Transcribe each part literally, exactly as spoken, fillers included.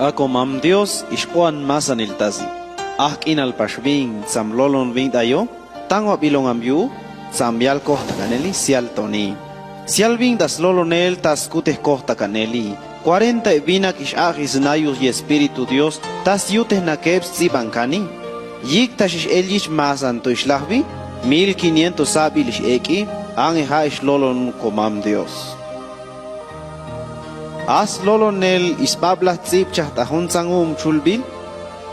A Komam Dios ixp'oan masanil tasi. Aj k'inal pax bin tsam lolon bin t'ayo, tango abilong ambiu, tsam yal kojtakaneli sial toni. Sial bin ta slolonel ta skutej kojtakaneli. Cuarenta ebinak ix'aji snayus yespíritu Dios ta syutej nakeps ts'ibankani. Yiktaxix elyich masanto ixlajbi, mil quinientos abil ix'ek'i, angeja ixlolon Komam Dios. A slolonel isbabla ts'ipchaj ta juntsang umchulbil,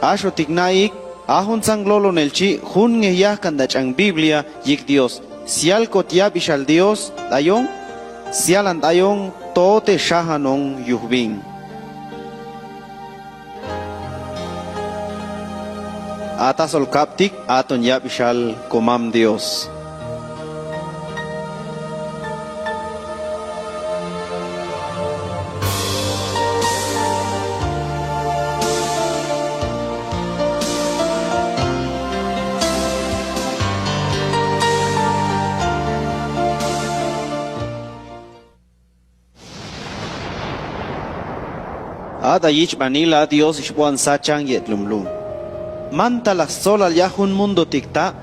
axotik naik, a juntsang lolonel chi jungeya kanta ch'an Biblia yik Dios. Sial kot yabixhal Dios t'ayon, sialan t'ayon tote xajanon yujbin. Atasolkaptik aton yabixhal Komam Dios. A tayich banila Dios ixp'oan sachan ye'tlumlum. Mantalak stsolal ya jun mundotik ta,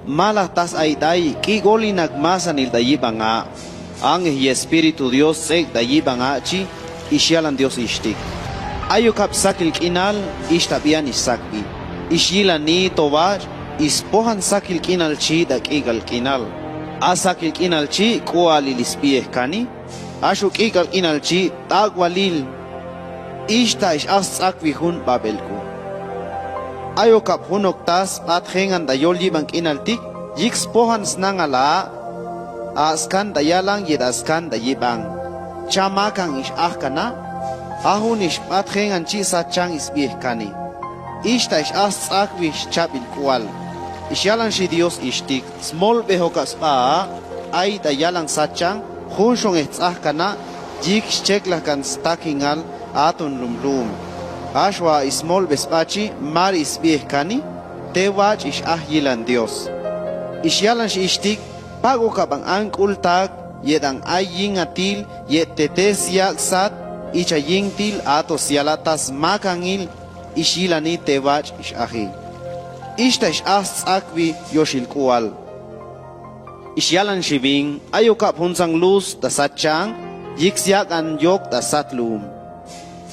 malak tas ait'ai k'igolinak masanil tayiban a. Angel yespíritu Dios ts'ek tayiban a chi, ixialan Dios ixtik. Ayokap sakil k'inal, ixtabian ixsakbi. Ixyilani tobach, ispojan sakil k'inal chi tak'ikal k'inal. A sakil k'inal chi k'ualil isbiekani. Axuk'ikal k'inal chi tak'ualil, ixta ix'ax sts'akbi jun bapelku. Ayokap jun oktas b'atjengan tayol yiban k'inaltik, yik spojan snangala a, askan tayalan yet askan tayiban. Chamakan ix'ajkana, a jun ixb'atjengan chi sachan isbiekani. Ixta ix'ax sts'akbi xchabil k'ual. Ixialan xhi Dios ixtik. Smolbejokap sba a, ai tayalan sachan, junxon ejts'ajkana, yik xcheklakan stakingal aton lumlum. Axua ismolbe sba chi mari isbiekani, tebach ix'aj yilan Dios. Ixialan xhi ixtik, pakokap an ank'ultak, yet an ai yingatil, yet tete siak sat, icha yintil ato siala ta smakangil, ixyilani tebach ix'aji. Ixta ix'ax sts'akbi yoxil k'ual. Ixialan xhi bin, ayokap juntsang luz ta sachan, yik siak'an yok ta sat lu'um.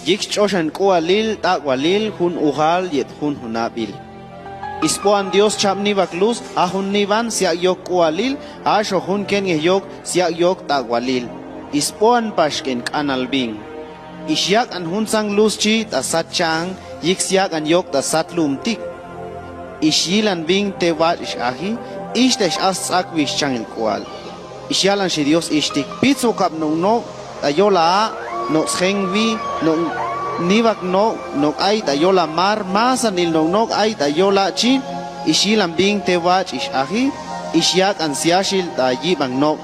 Yik xch'oxan k'ualil tak'ualil jun ujal yet jun junabil. Ispo'an Dios cham nibak luz, a jun niban siak yok k'ualil, axo jun kenges yok siak yok tak'ualil. Ispo'an paxken k'anal bin. Ixiak'an juntsang luz chi ta sachan, yik siak'an yok ta sat lu'umtik. Ixyilan bin tebach ix'aji, ixta ix'ax sts'akbi xchangel k'ual. Ixialan xhi Dios ixtik, pitsbokap nok nok ta yola a, nok sjenbi, nok nibak nok, nok ai ta yola mar, masanil nok nok ai ta yola chi, ixilan bin tebach ix'aji, ixiak'an siaxil ta yiban nok.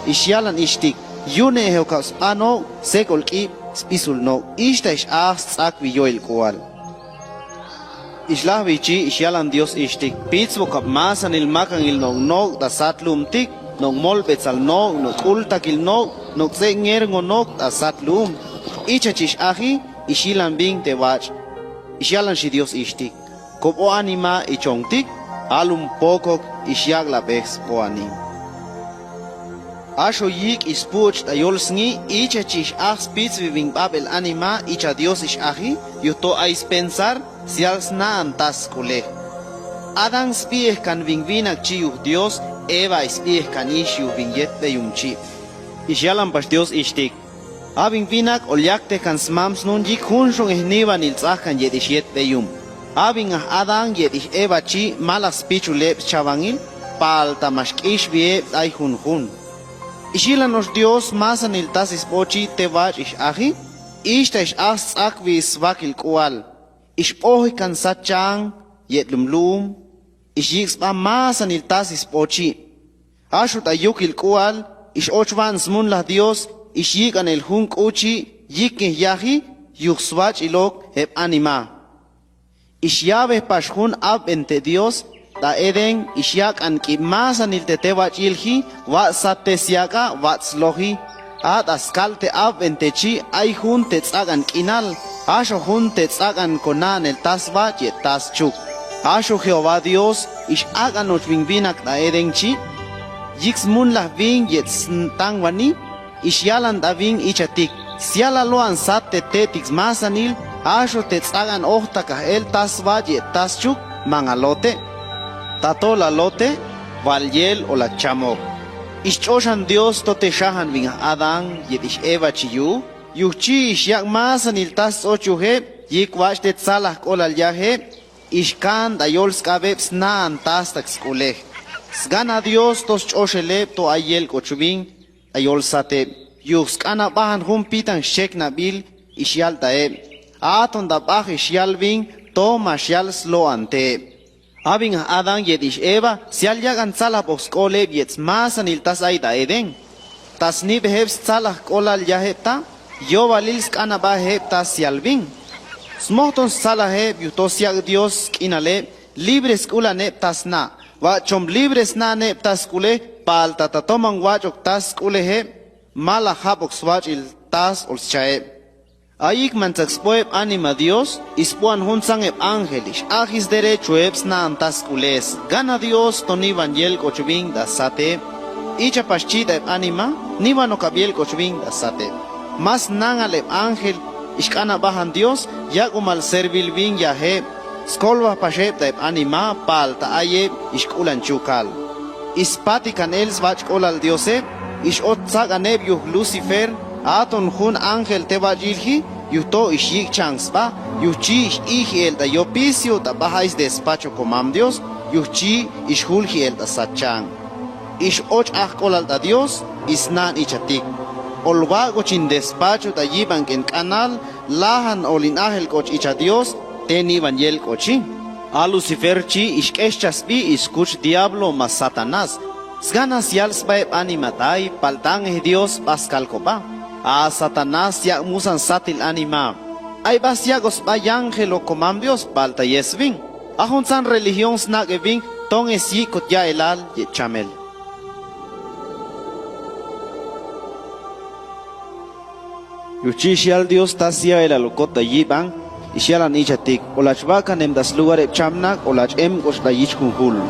Ixialan ixtik, yune'ejokap sba nok, sekolk'ib sbisul nok, ixta ix'ax sts'akbi yoel k'ual. Ixlajbi chi, ixialan Dios ixtik, pitsbokap masanil makangil nok nok ta sat lu'umtik, nok molbetsal nok, nok k'ultakil nok, nok ts'e'ngerngok nok ta sat lu'um. Ichachi ix'aji, ixilan bin tebach. Ixialan xhi Dios ixtik, kobo anima ichongtik, alum pokok ixiaklapek sbo'anim. Axo yik ispu'uch ta yol sngi, ichachi ix'ax spitsbi bin babel anima icha Dios ix'aji, yuto ai spensar, sial sna'an ta skule. Adán sbiejkan bin binak chi yut Dios, Eva sbiejkan ix yut bin yetbeyum chi. Ixialan pax Dios ixtik, abin binak olaktekan smam snun yik junxon ej nibanil ts'ajkan yet ix yetbeyum. Abin aj Adán yet ix Eva chi malak spichul eb schabangil, palta max k'ixbi eb ai junjun. Ixilan nox Dios masanil tasi sbo chi tebach ix'aji, ixta ix'ax sts'akbi sbakil k'ual. Ixbojekan sachan yet lumlum, ixyik sba masanil tasi sbo chi. Axut ayukil k'ual, ix'ochban smunlaj Dios, ixyik'anel jun k'u chi yikngeyaji yut sbach'ilok eb anima. Ixyabe pax jun abbente Dios ta Edén, ixyak'an k'ib masanil te tebach'ilji, batsat te siaka, batsloj. A ta skalteb abbente chi ai jun te ts'ak'an k'inal, Axo jun tets'ak'anko na'anel ta sbach' yet ta schuk. Axo Jehová Dios ix'ak'anochwingbinakta Edén chi, yɨk smulajbin yet sntanwani, ixyalant'abin ichatik. Siala loansat tetetik smasanil, axo tets'ak'an ojtakajel ta sbach' yet ta schuk, mangalote'. Tato lalote', balyel o lachchamok. Ixch'oxan Dios to texajanbin Adán yet ix Eva chiyuu, yuchi ixyak masanil ta sts'ochujeb, yikbach te tsalajk'olal yajeb, ixkant'a yolsk'abeb sna'an tastak sk'ulej. Sgana Dios to sch'oxeleb to ayelk'ochubin, ayolsateb. Yuk sk'anabajan jun pitanx xheknabil, ixyalta'eb. Aton dabaj ixyalbin, toma xial slo'anteb. Abin Adán yet ix Eva, sial yakantsalapok sk'oleb yet smasanil ta saida Edén. Ta snibejeb stsalajk'olal yajeb ta, yobalil sk'anabajeb ta sialbin. Smojoton stsalajeb yut to siak Dios sk'inaleb, libre sk'ulaneb ta sna. Bachom libre snaneb ta sk'ulej, palta tatoma nwach'ok ta sk'ulejeb, malajapok sbach'il ta sxolschaheb. Ayik mantsak sboeb anima Dios, isboan jun sankeb ángel, ix'ajis derechoeb sna'an ta sk'ules. Gana Dios to niban yelk'ochubin dasateb. Ichapax chit'aeb anima, nibanokab yelk'ochubin dasateb. Masnangaleb ángel, ixk'anabajan Dios, yakumal servirlbin yajeb. Skolbapaxebtaeb anima, palta ayeb ixk'ulanchukal. Ispatikanel sbach'k'olal Dioseb, ix'otsak'aneb yuk Lucifer, aton jun ángel tebach'ilji, yut to ixyikchansba, yuchi ix'ijielta yopisio ta bajai sdespacho komam Dios, yuchi ixjuljielta sachan. Ix'och'ak'olalta Dios, isna'an ichatik. Olbakochin despacho ta yibank'en k'anal, lajan olin ajelk'och icha Dios, te niban yelk'ochi. A Lucifer chi ixk'exchasbi iskuch Diablo ma Satanás. Sgana sial sbaeb anima tai, palta angel Dios baskalkoba. A Satanás siak musan satil anima. Aiba siakosba yángel okomam Dios, palta yesbin. Ajun san religión snak'ebin, tonges yikot yaelal yet chamel. Yuchi xial Dios ta siaelal okot ta yibank, ixialan ichatik, olachbakanemta slugareb chamnak, olach'emkotx ta yichkunjul.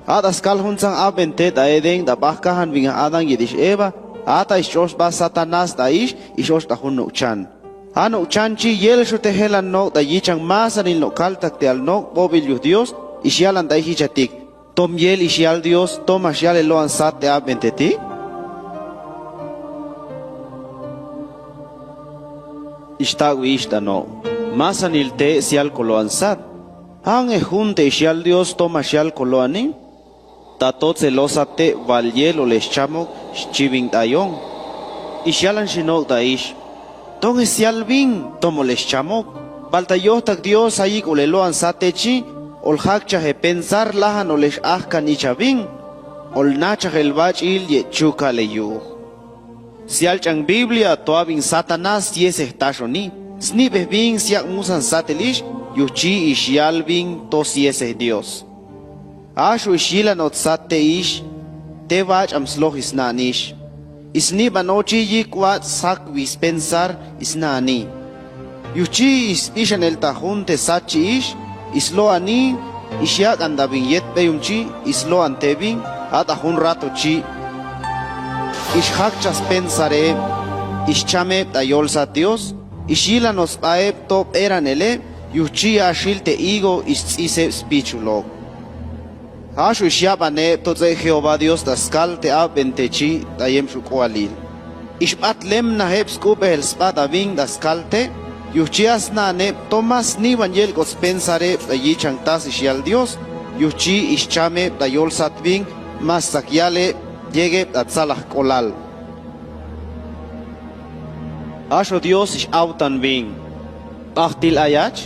A daskal junsan abente ta Edén ta bajkajanbinka Adán yet ix Eva, a ta ixch'oxba Satanás ta ix, ix'oxta jun nukchan. A nukchan chi yelxotejelan nok ta yichank masanil nokaltakti al nok bobil yut Dios, ixialan ta ix ichatik. Tom yel ixial Dios, toma xial eloansat te abenteti. Ixta'wixhta nok, masanil te sial koloansat. Ange jun te ixial Dios, toma xial koloani. Tato tselosate, baliel olexchamok, xchibint'ayon. Ixialan xinok ta ix. Tonge sialbin, tom olexchamok. Palta yojtak Dios ayik oleloansate chi, oljakchaje pensar lajan olex'ajkan ichabin. Olnachaj elbach'il yet chukal eyuj. Sialch'ank Biblia toabin Satanás siesej taxoni, snibejbin siak musan satil ix, yuchi ixialbin to siesej Dios. Axu ixyilan otsat te ix, tebach'am sloji sna'an ix. Isniban ochi yikua sakbi spensar isna'ani. Yuchi isbixhanelta jun te satchi ix, isloani, ixiakant'abin yet beyum chi, isloantebin, ata jun rato chi. Ixjakcha spensar eb, ixcham eb ta yolsat Dios, ixyilan otsba eb to b'eranel eb, yuchi axil te higo ists'is eb spichulok. Axu ixyaban eb to ts'e Jehová Dios ta skal te abente chi ta yem xuk'ualil. Ixbatlemnaj eb sk'ubejel sba David ta skal te, yuchi asna'an eb to ma sniban yelk'ot spensar eb ta yichank tas ixial Dios, yuchi ixcham eb ta yolsat bin, masak yal eb yek eb ta tsalajk'olal. Axu Dios ix'autan bin. Bajtil ayach.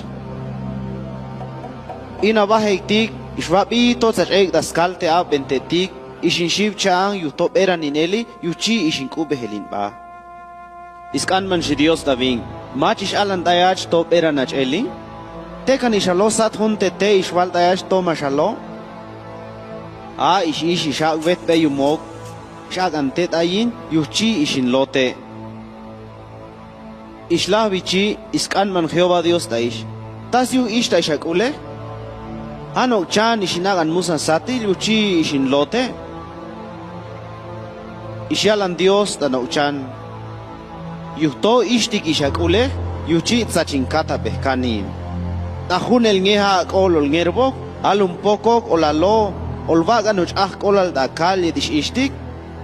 Inabajektik, ixbabi to tsach'ek ta skal te abentetik, ixinxibcha an yut to b'eranin eli, yuchi ixink'ubejelin b'a. Isk'anmanxi Dios David, mach ix'alan tayach to b'eranach eli? Tekan ixalo sat jun tete ixbal tayach toma xalo. A ix ix ixakbet beyumok, ix'akante tayin, yuchi ixinlote. Ixlajbichi isk'anman Jehová Dios t'aix: ¿Ta siu ixta ixak'ulej? ¿Ja nokchan ixin'ak'anmusa sati, yuchi ixinlote? Ixyalan Dios t'a nokchan: Yujto ixhtiki ixak'ulej, yuchi tsachinkatapejkani. T'ajunel nge ja ak'ol olngerbok, alumpokok, olalo, olbak'an och ajk'olal t'a kal yet ix'ixhtik,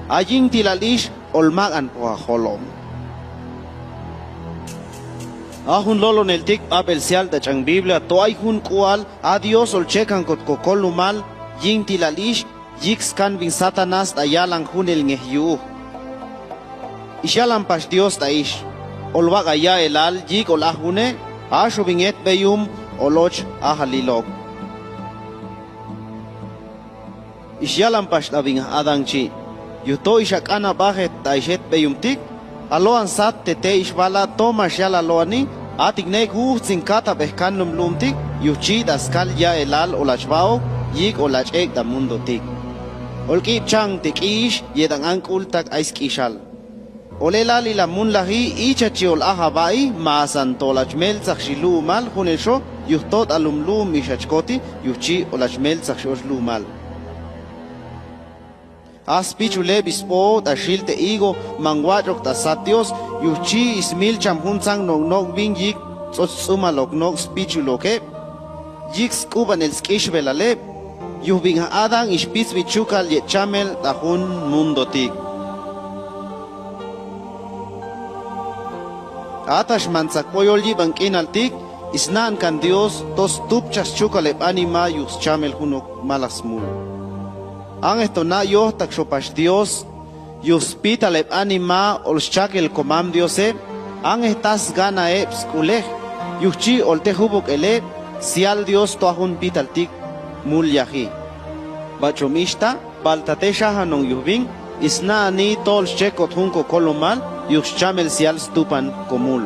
ayingtilal ix, olmak'anpok ajolom. Ajun loloneltik b'abel sial tach'an Biblia, to ay jun k'ual a Dios olchekankot kokol numal, yingtilal ix, yikskanbin Satanás t'a yalan junel ngejyu'uj. Ixyalampax Dios t'aix: Olbak'a yaelal yik ol'ajune, axubin etbeyum oloch ajalilok. Ixyalampax t'a bin Adán chi: Yujto ixak'anabajek t'a ixetbeyumtik, aloan sat tete ixbala, toma xial aloani, atiknaik jujtsünkatapejkan lumlumtik, yuchi t'a skal yaelal olachbaok yik olach'ek t'a mundotik. Olk'ibchank tek'ix yet an'ank'ultak aisk'ixal. Olel alila munlaji, ichachi ol'ajabai, masanto olachmeltsakxi lu'umal junel xho, yujto t'a lumlum ixachkoti, yuchi olachmeltsakxi och lu'umal. A spichuleb isbo t'a xilte higo, mangwach'ok t'a sat Dios, yuchi ismilcham jun tsang noknok bin yik ts'och ts'umaloknok spichulokeb, yik sk'ubanel sk'ixbelaleb. Yuj bin Adán ixpitsbi chukal yet chamel t'a jun mundotik. Atax mantsakboyol yiban k'inaltik, isna'ankan Dios to stupcha schukal eb anima yuj schamel junok malaj smul. Angesto nayojtakxopax Dios yuj spital eb anima olxchakel komam Dioseb, angeta sgana eb sk'ulej, yuj chi oltejubuk eleb, sial Dios to ajun pitaltik mulyaji. Bachom ixta, palta te xajanon yuj bin, isna'ani to olxchekot jun kokolomal yuj schamel sial stupan komul.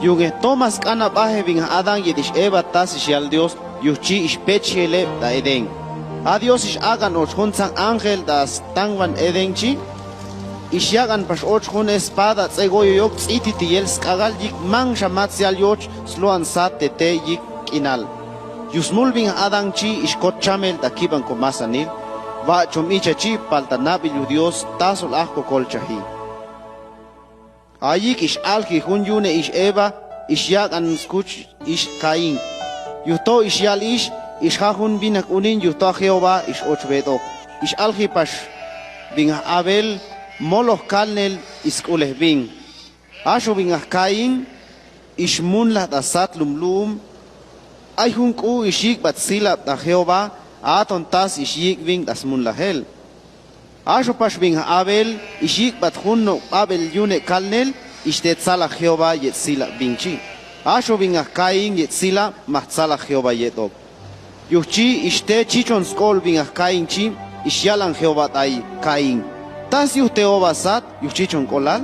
Yuj toma sk'anabaje bin Adán yet ix Eva tasix sial Dios, yuj chi ixpechijeleb t'a Edén. A Dios ix'ak'an och jun tsang ángel t'a stangban Edén chi, ixyak'anpax och jun espada ts'egoyoyok ts'ititiyel sk'akal yik manxamat sial yoch sloan sat tete yik k'inal. Yuj smul bin Adán chi ixkot chamel t'a kibanko masanil, bachom icha chi palta nabil yuj Dios tasol ajkokolchaji. Ayik ix'alji jun yune ix Eva, ixyak'an skuch ix Caín. Yujto ixyal ix, ixja jun bin akuniñ yujto a Jehová ix'ochbet'ok. Ix'aljipax bin Abel, moloj kalnel isk'ulej bin. Axu bin Caín, ixmunlaj t'a sat lumlum, ay jun k'u ixyikbat silab t'a Jehová, aton tas ixyikbin t'a smunlajel. Axupax bin Abel, ixyikbat jun nok b'abel yune kalnel, ixte tsalaj Jehová yet silab bin chi. Axu bin Caín yet silab, majtsalaj Jehová yet'ok. Yuj chi, ixte chichon sk'ol bin Caín chi, ixyalan Jehová t'a Caín: ¿Ta siu teoba sat yuj chichon k'olal?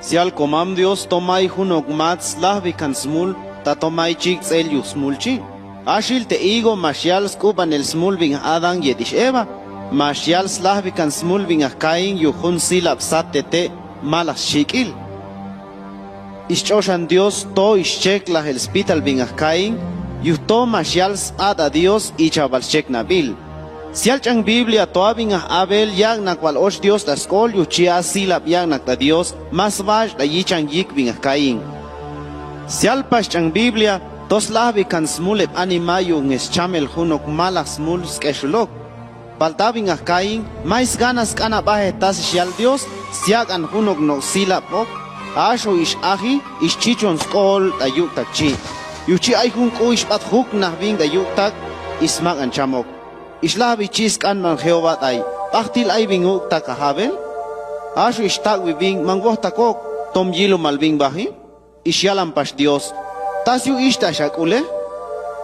Sial komam Dios toma ay junok mats slajbikan smul, ta toma ay chikts'el yuj smul chi. A xilte higo maxial sk'ubanel smul bin Adán yet ix Eva, maxial slajbikan smul bin Caín yuj jun silab sat tete malaj sxikil. Ixch'oxan Dios to ixcheklaj el spital bin Caín, yujto maxial sba t'a Dios ichabal scheknabil. Sial ch'an Biblia to a bin Abel yaknak bal och Dios t'a sk'ol yuj chi a silab yaknak t'a Dios, masbach t'a yichan yik bin Caín. Sialpax ch'an Biblia to slajbikan smul eb anima yuj schamel junok malaj smul sk'exulok. Palta bin Caín, may sgana sk'anabaje tasix sial Dios, syak'an junok nok silabok, axu ix'aji, ixchichon sk'ol t'a yu'uktak chi. Yuj chi ay jun k'u ixbajtjuknaj bin t'a yu'uktak, ismak'an chamok. Ixlajbi chi sk'anman Jehová t'a: ¿Bajtil ay bin u'uktak ajabel? Axu ixtakbi bin: ¿Mangbojtakok? Tom yilumal bin baji. Ixyalampax Dios: ¿Ta siu ixta xak'ule?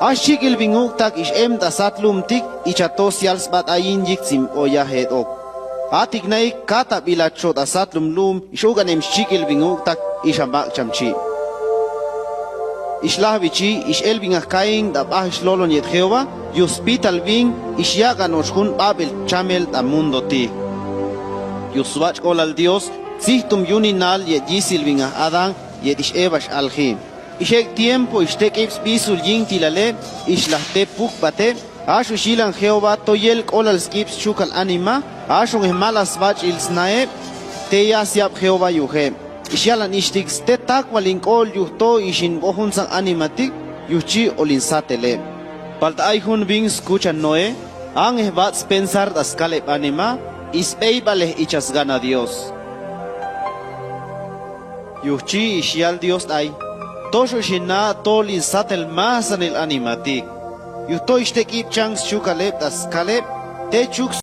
A xchikil bin u'uktak ix'em t'a sat lumtik, ichato sial sba t'a yiyintsim oya jedok. Atiknai katabilatxo t'a sat lumlum, ix'ukanem xchikil bin u'uktak, ixamakcham chi. Ixlajbi chi, ix'el bin Caín t'a baj ixlolon yet Jehová, yuj spital bin, ixyakan och jun b'abel chamel t'a mundoti. Yuj sbach'kolal Dios, Sijtum yu ninal yet yisilbingaj Adán yet ix Eva x'alji. Ixek tiempo ixtek'ib sbisul yintilale ixlajte pukbate, axox xilan Jehová to yelk'olal sk'ib schuka al'anima, axoñj malas bach'il snaeb, te yasiab Jehová yujeb. Ixyalanixhtik ste takwal ink'ol yuj to ixinbojuntsan animatik, yuj chi olinsatele. Palta ay jun bin skuchan Noé, anj bats pensar t'askaleb anima, isbeibalej ichasgana Dios. Yuj chi ixial Dios t'ay, toxoxina to olinsatel masanel animatik. Yuj to ixtek'ib chans schukaleb t'askaleb, te chuks